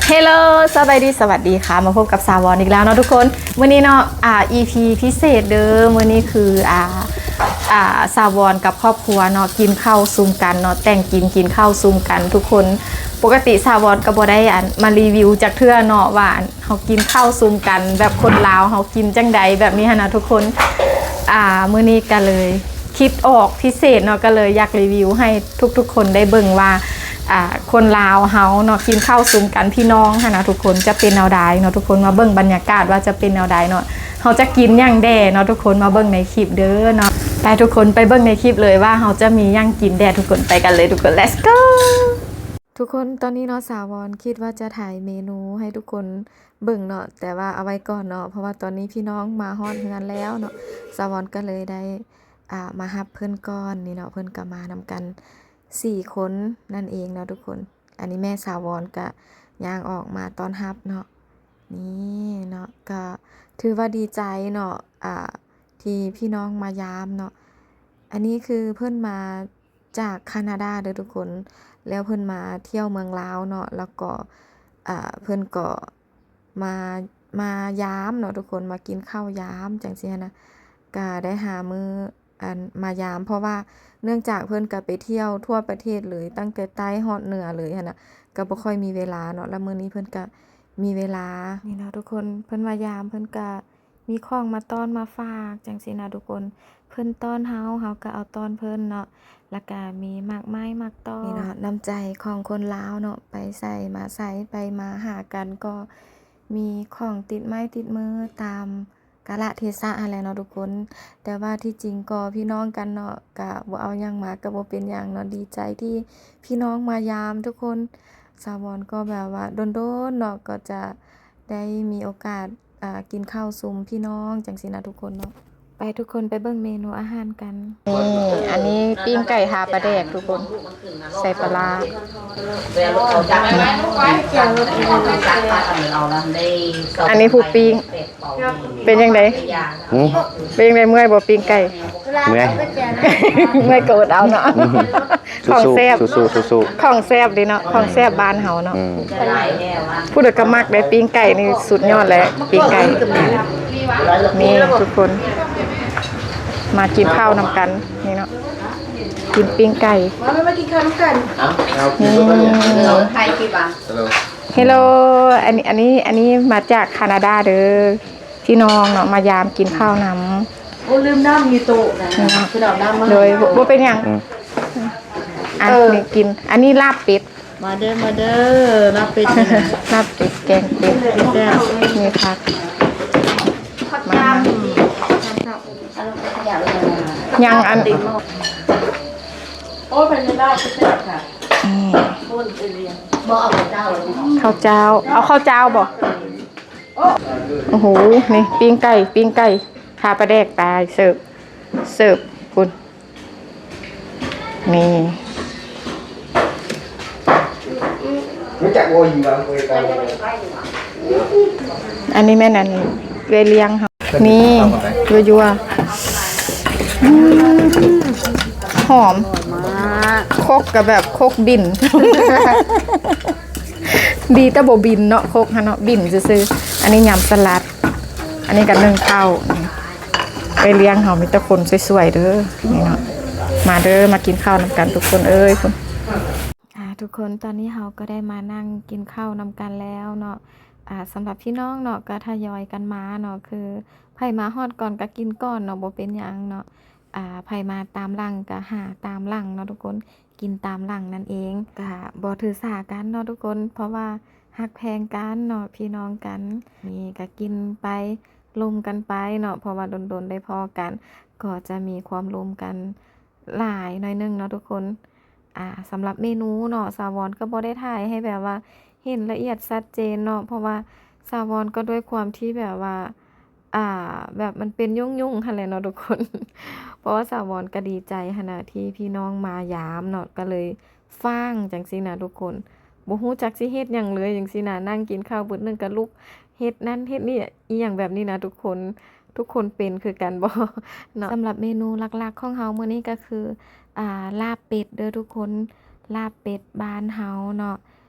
ເຮລໂລ ສະບາຍດີ ສະຫວັດດີຄ່ະ ມາພົບກັບສາວອນອີກແລ້ວເນາະທຸກຄົນ. ມື້ນີ້ເນາະ ອ່າ ອີພີພິເສດເດີ ມື້ນີ້ຄື ອ່າ ອ່າ ສາວອນກັບຄອບຄົວເນາະ ກິນເຂົ້າຊຸມກັນເນາະ ແຕ່ງກິນ ກິນເຂົ້າຊຸມກັນທຸກຄົນ. ປົກກະຕິສາວອນກໍບໍ່ໄດ້ ອັນ ມາຣີວິວຈັກເທື່ອເນາະ ວ່າ ອັນ ເຮົາກິນເຂົ້າຊຸມກັນ ແບບຄົນລາວເຮົາກິນຈັ່ງໃດ ແບບນີ້ຫັ້ນນະທຸກຄົນ. ອ່າ ມື້ນີ້ກໍເລີຍຄິດອອກພິເສດເນາະ ກໍເລີຍຢາກຣີວິວໃຫ້ທຸກໆຄົນໄດ້ເບິ່ງວ່າ ອ່າ ຄົນລາວເຮົາເນາະ ກິນເຂົ້າຊຸມກັນ ພີ່ນ້ອງຫັ້ນນະທຸກຄົນ ຈະເປັນແນວໃດເນາະທຸກຄົນ. ມາເບິ່ງບັນຍາກາດວ່າຈະເປັນແນວໃດເນາະ ເຮົາຈະກິນຫຍັງແດ່ເນາະທຸກຄົນ ມາເບິ່ງໃນຄລິບເດີເນາະ. ໄປທຸກຄົນ ໄປເບິ່ງໃນຄລິບເລີຍວ່າເຮົາຈະມີຫຍັງກິນແດ່ທຸກຄົນ. ໄປກັນເລີຍທຸກຄົນ Let's go. ທຸກຄົນ ຕອນນີ້ເນາະ ສາວອນຄິດວ່າຈະຖ່າຍເມນູໃຫ້ທຸກຄົນເບິ່ງເນາະ ແຕ່ວ່າເອົາໄວ້ກ່ອນເນາະ ເພາະວ່າຕອນນີ້ພີ່ນ້ອງມາຮອດເຮືອນແລ້ວເນາະ ສາວອນກໍເລີຍໄດ້ ອ່າ ມາຮັບເພິ່ນກ່ອນນີ້ເນາະ. ເພິ່ນກໍມານຳກັນສີ່ຄົນນັ້ນເອງເນາະທຸກຄົນ. ອັນນີ້ແມ່ສາວອນກໍຍ່າງອອກມາຕ້ອນຮັບເນາະ ນີ້ເນາະ ກໍຖືວ່າດີໃຈເນາະ ອ່າ ທີ່ພີ່ນ້ອງມາຢາມເນາະ. ອັນນີ້ຄືເພິ່ນມາ ຈາກຄານາດາເດີທຸກຄົນ ແລ້ວເພິ່ນມາທ່ຽວເມືອງລາວເນາະ ແລ້ວກໍ ເອີ ເພິ່ນກໍມາ ມາຢາມເນາະທຸກຄົນ ມາກິນເຂົ້າຢາມຈັ່ງຊີ້ຫັ້ນນະ ກະໄດ້ຫາມື້ ອັນ ມາຢາມ ເພາະວ່າເນື່ອງຈາກເພິ່ນກະໄປທ່ຽວທົ່ວປະເທດເລີຍ ຕັ້ງແຕ່ໃຕ້ຮອດເໜືອເລີຍຫັ້ນນະ ກະບໍ່ຄ່ອຍມີເວລາເນາະ ແລ້ວມື້ນີ້ເພິ່ນກະມີເວລາ ນີ້ເນາະທຸກຄົນ ເພິ່ນມາຢາມ ເພິ່ນກະ ມີຂອງມາຕ້ອນມາຝາກຈັ່ງຊີ້ນະທຸກຄົນ ເພິ່ນຕ້ອນເຮົາ ເຮົາກໍເອົາຕ້ອນເພິ່ນເນາະ ແລ້ວກໍມີໝາກໄມ້ໝາກຕໍ ນີ້ເນາະ ນ້ຳໃຈຂອງຄົນລາວເນາະ ໄປໃສມາໃສ ໄປມາຫາກັນ ກໍມີຂອງຕິດໄມ້ຕິດມືຕາມກາລະເທສະຫັ້ນແຫຼະເນາະທຸກຄົນ. ແຕ່ວ່າທີ່ຈິງກໍພີ່ນ້ອງກັນເນາະ ກະບໍ່ເອົາຫຍັງມາກໍບໍ່ເປັນຫຍັງເນາະ ດີໃຈທີ່ພີ່ນ້ອງມາຢາມທຸກຄົນ. ສາວອນກໍແບບວ່າດົນໆເນາະ ກໍຈະໄດ້ມີໂອກາດ ອ່າ ກິນເຂົ້າຊຸມພີ່ນ້ອງຈັ່ງຊີ້ນະທຸກຄົນເນາະ. ໄປທຸກຄົນໄປເບິ່ງເມນູອາຫານກັນ. ນີ້ ອັນນີ້ປີ້ງໄກ່ທາປາແດກທຸກຄົນ ໃສ່ປາຮ້າ. ອັນນີ້ຜູ້ປີ້ງ ເປັນຈັ່ງໃດ? ຫື? ເປັນຈັ່ງໃດ ເມື່ອຍບໍ່ປີ້ງໄກ່? ເມື່ອຍ ເມື່ອຍກໍອົດເອົາເນາະ. ຂອງແຊບ ສູ້ໆ ຂອງແຊບເດ້ເນາະ ຂອງແຊບບ້ານເຮົາເນາະ. ອືມ ຜູ້ໃດກໍມັກເດ້ ປີ້ງໄກ່ນີ້ສຸດຍອດແຫຼະ ປີ້ງໄກ່. ນີ້ທຸກຄົນ ມາກິນເຂົ້ານຳກັນນີ້ເນາະ ກິນປີ້ງໄກ່ ມາ ມາກິນເຂົ້ານຳກັນ. ນີ້ ເຮລໂລ ອັນນີ້ ອັນນີ້ ອັນນີ້ມາຈາກຄານາດາເດີ ພີ່ນ້ອງເນາະ ມາຢາມກິນເຂົ້ານຳ. ໂອ້ ລືມນ້ຳຢູ່ໂຕະນະ ເນາະ ຄືເອົານ້ຳມາ ໂດຍ ໃຫ້ ບໍ່ ບໍ່ເປັນຫຍັງ. ອືມ ອ່ະ ເອີ ນີ້ກິນ ອັນນີ້ລາບເປັດ ມາເດີ ມາເດີ ລາບເປັດ ລາບເປັດ ແກງເປັດ ແຊບ ມີຜັກ ມາ ມາ ຍັງອັນ ໂອ້ ເປັນໄດ້ ແຊບຄ່ະ. ອືມ ເຂົ້າເຈົ້າ ເອົາເຂົ້າເຈົ້າບໍ່? ໂອ້ໂຫ ນີ້ປີ້ງໄກ່ ປີ້ງໄກ່ທາປາແດກ ຕາຍ ເສີບ ເສີບພຸ້ນ ນີ້ ອັນນີ້ແມ່ນອັນເອື້ອຍລ້ຽງເຮົາ ນີ້ ຍົວໆ ອືມ ຫອມ ຄົກກໍແບບຄົກບິນ ດີແຕ່ບໍ່ບິນເນາະ ຄົກຫັ້ນເນາະ ບິນຊື່ໆ. ອັນນີ້ຍຳສະຫຼັດ ອັນນີ້ກໍໜຶ້ງເຂົ້າ. ເອື້ອຍລ້ຽງເຮົາມີແຕ່ຄົນສວຍໆເດີ ນີ້ເນາະ. ມາເດີ ມາກິນເຂົ້ານຳກັນທຸກຄົນເອີຍ. ອ່າ ທຸກຄົນ ຕອນນີ້ເຮົາກໍໄດ້ມານັ່ງກິນເຂົ້ານຳກັນແລ້ວເນາະ. ອ່າ ສຳລັບພີ່ນ້ອງເນາະ ກໍທະຍອຍກັນມາເນາະ ຄືໃຜມາຮອດກ່ອນກໍກິນກ່ອນເນາະ ບໍ່ເປັນຫຍັງເນາະ. ອ່າ ໃຜມາຕາມຫຼັງກໍຫາຕາມຫຼັງເນາະທຸກຄົນ ກິນຕາມຫຼັງນັ້ນເອງ. ກະບໍ່ຖືສາກັນເນາະທຸກຄົນ ເພາະວ່າຮັກແພງກັນເນາະ ພີ່ນ້ອງກັນ. ນີ້ກະກິນໄປລົມກັນໄປເນາະ ເພາະວ່າດົນໆໄດ້ພໍ້ກັນ ກໍຈະມີຄວາມລົມກັນຫຼາຍໜ້ອຍໜຶ່ງເນາະທຸກຄົນ. ອ່າ ສຳລັບເມນູເນາະ ສາວອນກໍບໍ່ໄດ້ຖ່າຍໃຫ້ແບບວ່າເຫັນລະອຽດຊັດເຈນເນາະ ເພາະວ່າສາວອນກໍດ້ວຍຄວາມທີ່ແບບວ່າ ອ່າ ແບບມັນເປັນຫຍຸ້ງໆຫັ້ນແຫຼະເນາະທຸກຄົນ ເພາະວ່າສາວອນກໍດີໃຈຫັ້ນນະ ທີ່ພີ່ນ້ອງມາຢາມເນາະ ກໍເລີຍຟາງຈັ່ງຊີ້ນະທຸກຄົນ ບໍ່ຮູ້ຈັກຊິເຮັດຫຍັງເລີຍຈັ່ງຊີ້ນະ ນັ່ງກິນເຂົ້າບຶດໜຶ່ງກໍລຸກເຮັດນັ້ນເຮັດນີ້ ອີ່ຫຍັງແບບນີ້ນະທຸກຄົນ ທຸກຄົນເປັນຄືກັນບໍ່ເນາະ? ສຳລັບເມນູຫຼັກໆຂອງເຮົາມື້ນີ້ກໍຄື ອ່າ ລາບເປັດເດີທຸກຄົນ ລາບເປັດບ້ານເຮົາເນາະ.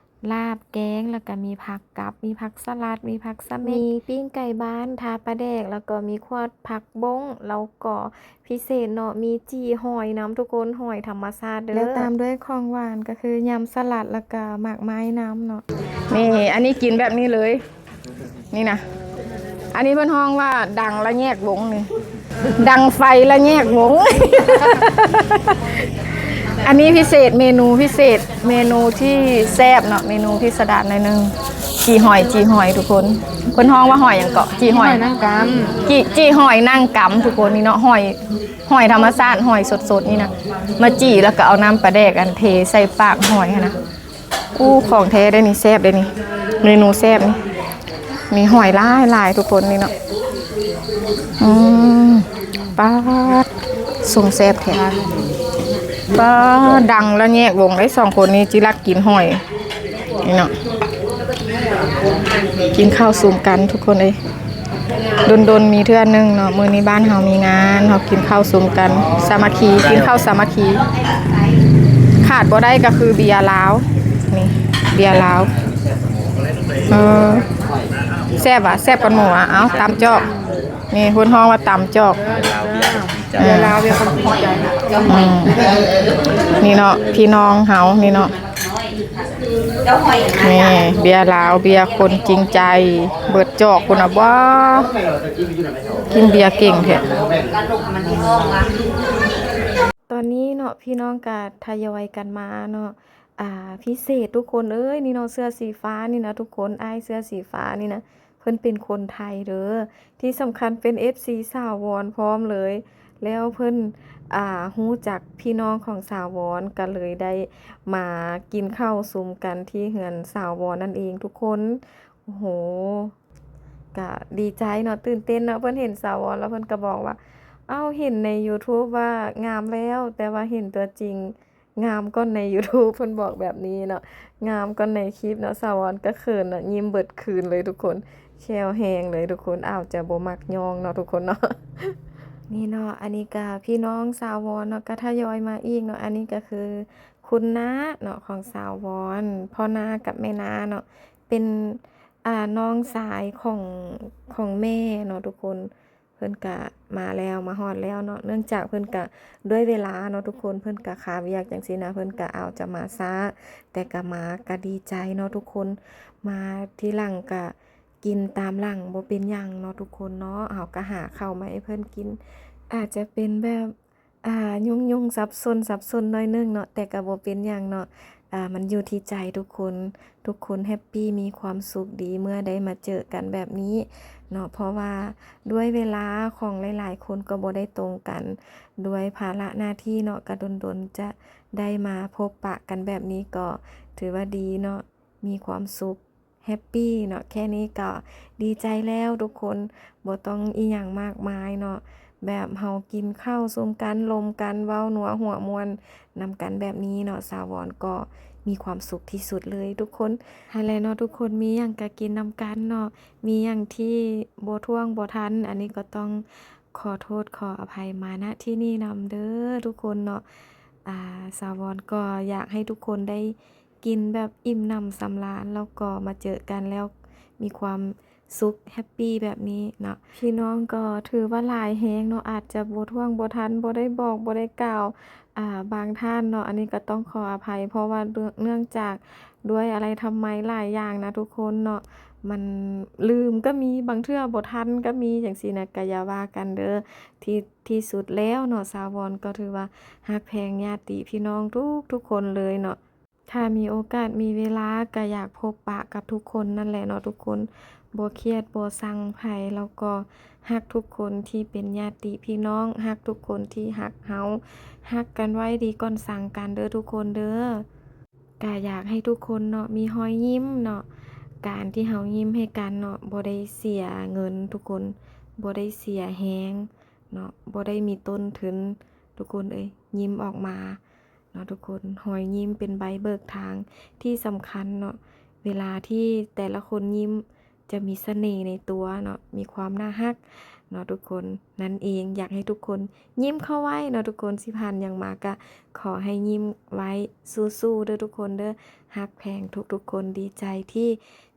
ລາບແກງ ແລ້ວກໍມີຜັກກັບ ມີຜັກສະຫຼັດ ມີຜັກສະເໝັກ ມີປີ້ງໄກ່ບ້ານ ທາປາແດກ ແລ້ວກໍມີຂວດຜັກບົ້ງ ແລ້ວກໍພິເສດເນາະ ມີຈີ່ຫອຍນຳທຸກຄົນ ຫອຍທຳມະຊາດເດີ ແລ້ວຕາມດ້ວຍຂອງຫວານ ກໍຄືຍຳສະຫຼັດ ແລ້ວກໍໝາກໄມ້ນຳເນາະ. ນີ້ ອັນນີ້ກິນແບບນີ້ເລີຍ ນີ້ນະ ອັນນີ້ເພິ່ນຮ້ອງວ່າດັງລະແຍກວົງນີ້ ດັງໄຟລະແຍກວົງ ອັນນີ້ພິເສດ ເມນູພິເສດ ເມນູທີ່ແຊບເນາະ ເມນູພິສະດານໜ້ອຍໜຶ່ງ ຈີ່ຫອຍ ຈີ່ຫອຍທຸກຄົນ ເພິ່ນຮ້ອງວ່າຫອຍຫຍັງເກາະ ຈີ່ຫອຍ ຈີ່ຫອຍນາງກຳ ຈີ່ ຈີ່ຫອຍນາງກຳທຸກຄົນ ນີ້ເນາະ ຫອຍ ຫອຍທຳມະຊາດ ຫອຍສົດໆ ນີ້ນະ ມາຈີ່ ແລ້ວກໍເອົານ້ຳປາແດກອັນເທໃສ່ປາກຫອຍຫັ້ນນະ. ອູ້ ຂອງແທ້ເດ້ນີ້ ແຊບເດ້ນີ້ ເມນູແຊບນີ້ ມີຫອຍຫຼາຍໆ ທຸກຄົນນີ້ເນາະ ອືມ ປາດ ຊົງແຊບແທ້ ປາດ ດັງລະແຍກວົງເດ້ ສອງຄົນນີ້ຈິລັກກິນຫອຍນີ້ເນາະ ກິນເຂົ້າຊຸມກັນທຸກຄົນເອີຍ. ດົນໆ ມີເທື່ອໜຶ່ງເນາະ ມື້ນີ້ບ້ານເຮົາມີງານ ເຮົາກິນເຂົ້າຊຸມກັນ ສາມັກຄີ ກິນເຂົ້າສາມັກຄີ ຂາດບໍ່ໄດ້ກໍຄືເບຍລາວ ນີ້ເບຍລາວ ເອີ ແຊບຫວາ ແຊບກ່ອນໝູ່ຫວາ ເອົາ ຕຳຈອກ ນີ້ເພິ່ນຮ້ອງວ່າຕຳຈອກ ເບຍລາວ ເບຍຄົນຈິງໃຈ ອືມ ນີ້ເນາະ ພີ່ນ້ອງເຮົານີ້ເນາະ. ນີ້ເບຍລາວ ເບຍຄົນຈິງໃຈ ເບິດຈອກພຸ້ນນະບໍ່ ກິນເບຍເກັ່ງແທ້. ຕອນນີ້ເນາະ ພີ່ນ້ອງກະທະຍອຍກັນມາເນາະ ອ່າ ພິເສດທຸກຄົນເອີຍ ນີ້ເນາະ ເສື້ອສີຟ້ານີ້ນະທຸກຄົນ ອ້າຍເສື້ອສີຟ້ານີ້ນະ ເພິ່ນເປັນຄົນໄທເດີ ທີ່ສຳຄັນເປັນເອັຟຊີສາວອນພ້ອມເລີຍ ແລ້ວເພິ່ນ ອ່າ ຮູ້ຈັກພີ່ນ້ອງຂອງສາວອນ ກໍເລີຍໄດ້ມາກິນເຂົ້າຊຸມກັນທີ່ເຮືອນສາວອນນັ້ນເອງທຸກຄົນ. ໂອ້ໂຫ ກະດີໃຈເນາະ ຕື່ນເຕັ້ນເນາະ ເພິ່ນເຫັນສາວອນແລ້ວເພິ່ນກໍບອກວ່າ ເອົ້າ ເຫັນໃນຢູທູບວ່າງາມແລ້ວ ແຕ່ວ່າເຫັນຕົວຈິງ ງາມກ່ອນໃນຢູທູບ ເພິ່ນບອກແບບນີ້ເນາະ ງາມກ່ອນໃນຄລິບເນາະ ສາວອນກໍເຂີນເນາະ ຍິ້ມເບິດຄືນເລີຍທຸກຄົນ ແຂ້ວແຮງເລີຍທຸກຄົນ ອາດຈະບໍ່ມັກຍ່ອງເນາະທຸກຄົນເນາະ. ນີ້ເນາະ ອັນນີ້ກະພີ່ນ້ອງສາວອນເນາະ ກະທະຍອຍມາອີກເນາະ ອັນນີ້ກະຄືຄຸນນ້າເນາະຂອງສາວອນ ພໍ່ນ້າກັບແມ່ນ້າເນາະ ເປັນ ອ່າ ນ້ອງຊາຍຂອງ ຂອງແມ່ເນາະທຸກຄົນ. ເພິ່ນກະມາແລ້ວ ມາຮອດແລ້ວເນາະ ເນື່ອງຈາກເພິ່ນກະດ້ວຍເວລາເນາະທຸກຄົນ ເພິ່ນກະຄາວຽກຈັ່ງຊີ້ນະ ເພິ່ນກະອາດຈະມາຊ້າ ແຕ່ກະມາກະດີໃຈເນາະທຸກຄົນ ມາທີຫຼັງກະກິນຕາມຫຼັງບໍ່ເປັນຫຍັງເນາະທຸກຄົນເນາະ ເຮົາກະຫາເຂົ້າມາໃຫ້ເພິ່ນກິນ ອາດຈະເປັນແບບ ອ່າ ຫຍຸ້ງໆ ສັບສົນ ສັບສົນໜ້ອຍໜຶ່ງເນາະ ແຕ່ກະບໍ່ເປັນຫຍັງເນາະ ອ່າ ມັນຢູ່ທີ່ໃຈທຸກຄົນ ທຸກຄົນແຮັບປີ ມີຄວາມສຸກດີເມື່ອໄດ້ມາເຈີກັນແບບນີ້ເນາະ ເພາະວ່າດ້ວຍເວລາຂອງຫຼາຍໆຄົນກໍບໍ່ໄດ້ຕົງກັນ ດ້ວຍພາລະໜ້າທີ່ເນາະ ກະດົນໆຈະໄດ້ມາພົບປະກັນແບບນີ້ກໍຖືວ່າດີເນາະ ມີຄວາມສຸກ ແຮັບປີເນາະ ແຄ່ນີ້ກໍດີໃຈແລ້ວທຸກຄົນ ບໍ່ຕ້ອງອີ່ຫຍັງມາກມາຍເນາະ ແບບເຮົາກິນເຂົ້າຊຸມກັນ ລົມກັນ ເວົ້ານົວຫົວມ່ວນນຳກັນແບບນີ້ເນາະ ສາວອນກໍມີຄວາມສຸກທີ່ສຸດເລີຍທຸກຄົນ. ຫັ້ນແຫຼະເນາະທຸກຄົນ ມີຫຍັງກໍກິນນຳກັນເນາະ ມີຫຍັງທີ່ບໍ່ຖ້ວງບໍ່ທັນ ອັນນີ້ກໍຕ້ອງຂໍໂທດຂໍອະໄພມາ ນະ ທີ່ນີ້ນຳເດີທຸກຄົນເນາະ ອ່າ ສາວອນກໍຢາກໃຫ້ທຸກຄົນໄດ້ ກິນແບບອີ່ມໜຳສຳລານ ແລ້ວກໍມາເຈີກັນແລ້ວມີຄວາມສຸກແຮັບປີແບບນີ້ເນາະ ພີ່ນ້ອງກໍຖືວ່າຫຼາຍແຮງເນາະ ອາດຈະບໍ່ຖ້ວງບໍ່ທັນ ບໍ່ໄດ້ບອກ ບໍ່ໄດ້ກ່າວ ອ່າ ບາງທ່ານເນາະ ອັນນີ້ກໍຕ້ອງຂໍອະໄພ ເພາະວ່າເນື່ອງຈາກດ້ວຍອາໄລທຳໄມຫຼາຍຢ່າງນະທຸກຄົນເນາະ ມັນລືມກໍມີ ບາງເທື່ອບໍ່ທັນກໍມີ ຈັ່ງຊີ້ນະ ກໍຢ່າວ່າກັນເດີ ທີ່ ທີ່ສຸດແລ້ວເນາະ ສາວອນກໍຖືວ່າຮັກແພງຍາດຕິພີ່ນ້ອງທຸກໆຄົນເລີຍເນາະ. ຖ້າມີໂອກາດມີເວລາກໍຢາກພົບປະກັບທຸກຄົນນັ້ນແຫຼະເນາະທຸກຄົນ ບໍ່ຄຽດບໍ່ຊັງໃຜ ແລ້ວກໍຮັກທຸກຄົນທີ່ເປັນຍາດຕິພີ່ນ້ອງ ຮັກທຸກຄົນທີ່ຮັກເຮົາ ຮັກກັນໄວ້ດີກ່ອນຊັງກັນເດີທຸກຄົນເດີ. ກະຢາກໃຫ້ທຸກຄົນເນາະ ມີຮອຍຍິ້ມເນາະ ການທີ່ເຮົາຍິ້ມໃຫ້ກັນເນາະ ບໍ່ໄດ້ເສຍເງິນທຸກຄົນ ບໍ່ໄດ້ເສຍແຮງເນາະ ບໍ່ໄດ້ມີຕົ້ນທຶນ ທຸກຄົນເອີຍ ຍິ້ມອອກມາ ເນາະທຸກຄົນ ຮອຍຍິ້ມເປັນໃບເບີກທາງທີ່ສຳຄັນເນາະ ເວລາທີ່ແຕ່ລະຄົນຍິ້ມຈະມີສະເໜ່ໃນຕົວເນາະ ມີຄວາມໜ້າຮັກ ເນາະທຸກຄົນ ນັ້ນເອງ ຢາກໃຫ້ທຸກຄົນຍິ້ມເຂົ້າໄວ້ເນາະທຸກຄົນ ຊິຜ່ານຫຍັງມາກະຂໍໃຫ້ຍິ້ມໄວ້ ສູ້ໆເດີທຸກຄົນເດີ ຮັກແພງທຸກໆຄົນ ດີໃຈທີ່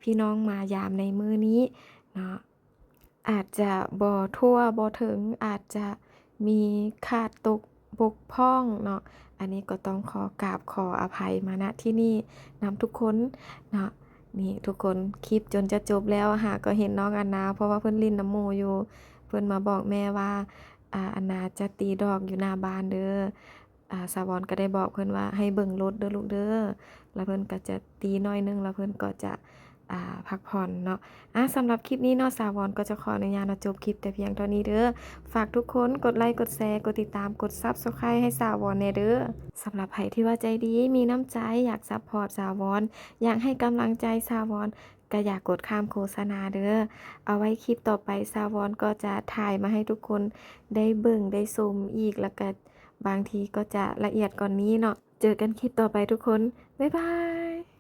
ພີ່ນ້ອງມາຢາມໃນມື້ນີ້ເນາະ ອາດຈະບໍ່ທົ່ວບໍ່ເຖິງ ອາດຈະມີຂາດຕົກບົກຜ່ອງເນາະ ອັນນີ້ກໍຕ້ອງຂໍກາບຂໍອະໄພມາ ນະ ທີ່ນີ້ນຳທຸກຄົນເນາະ. ນີ້ທຸກຄົນ ຄລິບຈົນຈະຈົບແລ້ວ ຫາກໍເຫັນນ້ອງອານາ ເພາະວ່າເພິ່ນຫຼິ້ນນຳໝູ່ຢູ່ ເພິ່ນມາບອກແມ່ວ່າ ອາ ອານາຈະຕີດອກຢູ່ໜ້າບ້ານເດີ ອາ ສາວອນກໍໄດ້ບອກເພິ່ນວ່າໃຫ້ເບິ່ງລົດເດີລູກເດີ ແລ້ວເພິ່ນກໍຈະຕີໜ້ອຍໜຶ່ງ ແລ້ວເພິ່ນກໍຈະ ອາ ພັກຜ່ອນເນາະ. ອາ ສຳລັບຄລິບນີ້ເນາະ ສາວອນກໍຈະຂໍອະນຸຍາດເນາະ ຈົບຄລິບແຕ່ພຽງເທົ່ານີ້ເດີ. ຝາກທຸກຄົນກົດໄລ ກົດແຊ ກົດຕິດຕາມ ກົດ Subscribe ໃຫ້ສາວອນແດ່ເດີ. ສຳລັບໃຜທີ່ວ່າໃຈດີ ມີນ້ຳໃຈ ຢາກ support ສາວອນ ຢາກໃຫ້ກຳລັງໃຈສາວອນ ກໍຢ່າກົດຂ້າມໂຄສະນາເດີ. ເອົາໄວ້ຄລິບຕໍ່ໄປ ສາວອນກໍຈະຖ່າຍມາໃຫ້ທຸກຄົນໄດ້ເບິ່ງໄດ້ຊົມອີກ ແລ້ວກໍບາງທີກໍຈະລະອຽດກວ່ານີ້ເນາະ. ເຈີກັນຄລິບຕໍ່ໄປທຸກຄົນ ບາຍບາຍ.